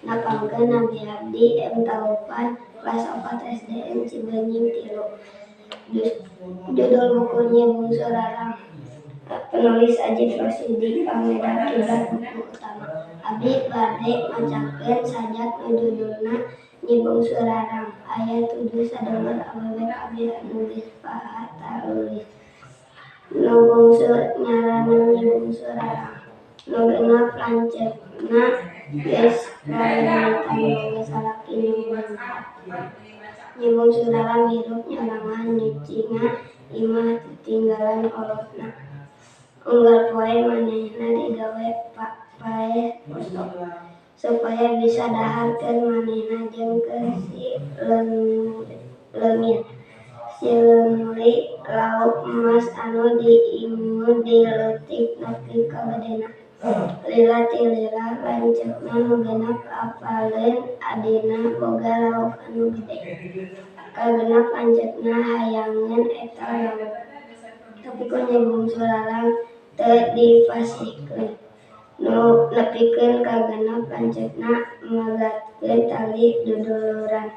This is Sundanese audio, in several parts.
Nepangkeun nami abdi M Taufan, kelas 4 SDN Cibeunying 3. Judul buku Nyi Bungsu Rarang. Penulis Ajip Rosidi. Pamedar Kiblat Buku Utama. Abdi bade macakeun sajak nu judulna Nyi Bungsu Rarang. Aya 7 sadulur awewe kabeh anu geus paatarulis. Nu bungsu ngaranna Nyi Bungsu Rarang. Nu genep lanceukna geus paleumitan boga salaki nu beunghar. Nyi Bungsu Rarang hirup nyorangan nyicingan imah titinggalan kolotna. Unggal poe manehna digawe paeh oso, supaya bisa dahar keur manehna jeung keur si leungit. Si Leungli lauk emas anu diingu ti leutik nepi ka gedena. Lila ti lila lanceukna nu genep apaleun adina boga lauk anu gede. Kagenep lanceukna hayangeun eta lauk, tapi ku Nyi Bungsu Rarang teu dipasihkeun. Nepikeun ka genep lanceukna megatkeun tali duduluran.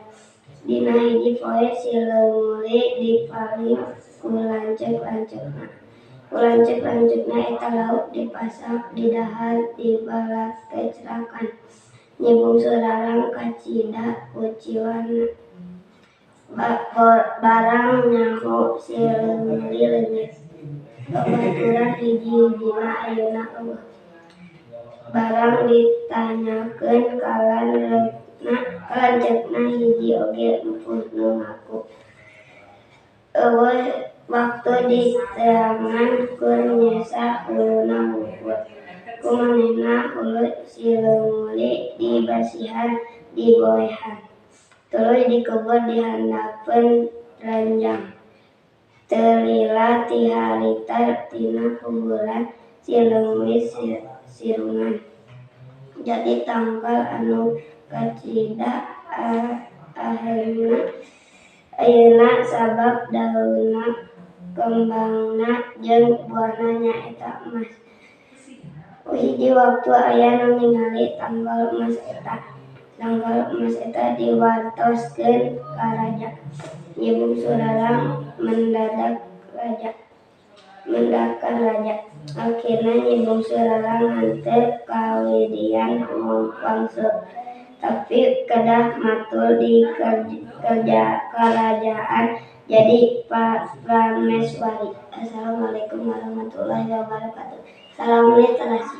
Dina hiji poe si Leungli dipaling ku lanceuk-lanceukna. Ku lanceuk-lanceukna eta lauk dipasak, didahar, dibalakecrakan. Nyi Bungsu Rarang kacida kuciwana. Barang nyaho si Leungli leungit. Babaturan hiji-hijina ayeuna euweuh. Barang ditanyakeun ka lanceukna hiji oge empuh nu ngaku. Euweuh waktu diteangan keur nyesa huluna hungkul. Ku manehna hulu si Leungli dibasihan diboehan. Tuluy dikubur di handapeun ranjang. Teu lila ti harita tina kuburan si Leungli sirungan. Jadi tangkal anu kacida ahemna ayeuna sabab daunna, kembangna jeung buahna nyaeta emas. Hiji waktu aya nu ningali tangkal emas eta. Tangkal emas eta diwartoskeun ka raja. Nyi Bungsu Rarang mendakan raja. Akhirna Nyi Bungsu Rarang henteu kawidian wangsul, tapi kedah matul di karajaan jadi prameswari. Assalamualaikum warahmatullahi wabarakatuh. Salam literasi.